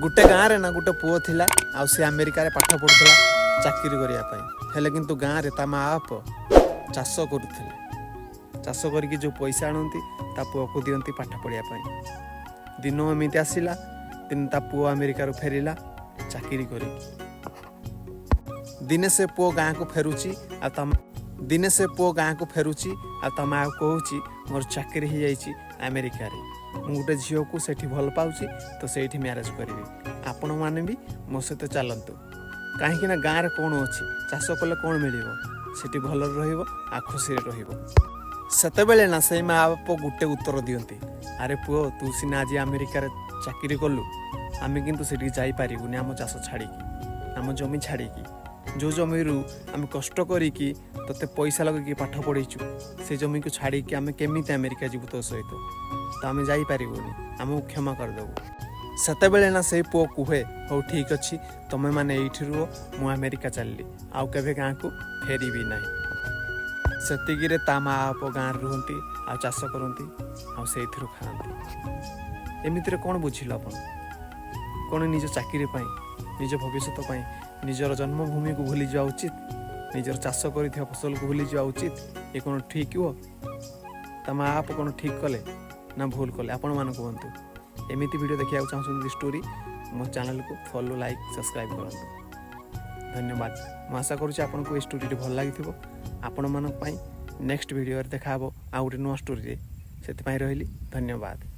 ଗୋଟେ ଗାଁରେ ନା ଗୋଟେ ପୁଅ ଥିଲା ଆଉ ସେ ଆମେରିକାରେ ପାଠ ପଢ଼ୁଥିଲା ଚାକିରି କରିବା ପାଇଁ। ହେଲେ କିନ୍ତୁ ଗାଁରେ ତା ମା ବାପ ଚାଷ କରୁଥିଲେ। ଚାଷ କରିକି ଯେଉଁ ପଇସା ଆଣନ୍ତି, ତା ପୁଅକୁ ଦିଅନ୍ତି ପାଠ ପଢ଼ିବା ପାଇଁ। ଦିନ ଏମିତି ଆସିଲା, ଦିନେ ତା ପୁଅ ଆମେରିକାରୁ ଫେରିଲା ଚାକିରି କରିକି। ଦିନେ ସେ ପୁଅ ଗାଁକୁ ଫେରୁଛି ଆଉ ତା ଦିନେ ସେ ପୁଅ ଗାଁକୁ ଫେରୁଛି ଆଉ ତା ମାଆକୁ କହୁଛି, "ମୋର ଚାକିରି ହେଇଯାଇଛି ଆମେରିକାରେ। ମୁଁ ଗୋଟେ ଝିଅକୁ ସେଠି ଭଲ ପାଉଛି, ତ ସେଇଠି ମ୍ୟାରେଜ୍ କରିବି। ଆପଣମାନେ ବି ମୋ ସହିତ ଚାଲନ୍ତୁ। କାହିଁକି ନା ଗାଁରେ କ'ଣ ଅଛି? ଚାଷ କଲେ କ'ଣ ମିଳିବ? ସେଠି ଭଲରେ ରହିବ ଆଉ ଖୁସିରେ ରହିବ।" ସେତେବେଳେ ନା ସେଇ ମା ବାପ ଗୋଟେ ଉତ୍ତର ଦିଅନ୍ତି, "ଆରେ ପୁଅ, ତୁ ସିନା ଆଜି ଆମେରିକାରେ ଚାକିରି କଲୁ, ଆମେ କିନ୍ତୁ ସେଠିକି ଯାଇପାରିବୁନି ଆମ ଚାଷ ଛାଡ଼ିକି, ଆମ ଜମି ଛାଡ଼ିକି। ଯେଉଁ ଜମିରୁ ଆମେ କଷ୍ଟ କରିକି ତୋତେ ପଇସା ଲଗେଇକି ପାଠ ପଢ଼େଇଛୁ, ସେ ଜମିକୁ ଛାଡ଼ିକି ଆମେ କେମିତି ଆମେରିକା ଯିବୁ ତୋ ସହିତ? ତ ଆମେ ଯାଇପାରିବୁନି, ଆମକୁ କ୍ଷମା କରିଦେବୁ।" ସେତେବେଳେ ନା ସେଇ ପୁଅ କୁହେ, "ହଉ, ଠିକ୍ ଅଛି, ତମେମାନେ ଏଇଠି ରୁହ, ମୁଁ ଆମେରିକା ଚାଲିଲି, ଆଉ କେବେ ଗାଁକୁ ଫେରିବି ନାହିଁ।" ସେତିକିରେ ତା ମା ବାପ ଗାଁରେ ରୁହନ୍ତି ଆଉ ଚାଷ କରନ୍ତି ଆଉ ସେଇଥିରୁ ଖାଆନ୍ତି। ଏମିତିରେ କ'ଣ ବୁଝିଲ ଆପଣ? କ'ଣ ନିଜ ଚାକିରି ପାଇଁ, ନିଜ ଭବିଷ୍ୟତ ପାଇଁ ନିଜର ଜନ୍ମଭୂମିକୁ ଭୁଲିଯିବା ଉଚିତ? ନିଜର ଚାଷ କରିଥିବା ଫସଲକୁ ଭୁଲିଯିବା ଉଚିତ? ଏ କ'ଣ ଠିକ୍ ହୁଅ? ତା ମା ବାପ କ'ଣ ଠିକ୍ କଲେ ନା ଭୁଲ କଲେ, ଆପଣମାନେ କୁହନ୍ତୁ। ଏମିତି ଭିଡ଼ିଓ ଦେଖିବାକୁ ଚାହୁଁଛନ୍ତି ଷ୍ଟୋରି, ମୋ ଚ୍ୟାନେଲକୁ ଫଲୋ, ଲାଇକ୍, ସବସ୍କ୍ରାଇବ୍ କରନ୍ତୁ। ଧନ୍ୟବାଦ। ମୁଁ ଆଶା କରୁଛି ଆପଣଙ୍କୁ ଏଇ ଷ୍ଟୋରିଟି ଭଲ ଲାଗିଥିବ। ଆପଣମାନଙ୍କ ପାଇଁ ନେକ୍ସଟ ଭିଡ଼ିଓରେ ଦେଖାହେବ ଆଉ ଗୋଟେ ନୂଆ ଷ୍ଟୋରିରେ। ସେଥିପାଇଁ ରହିଲି, ଧନ୍ୟବାଦ।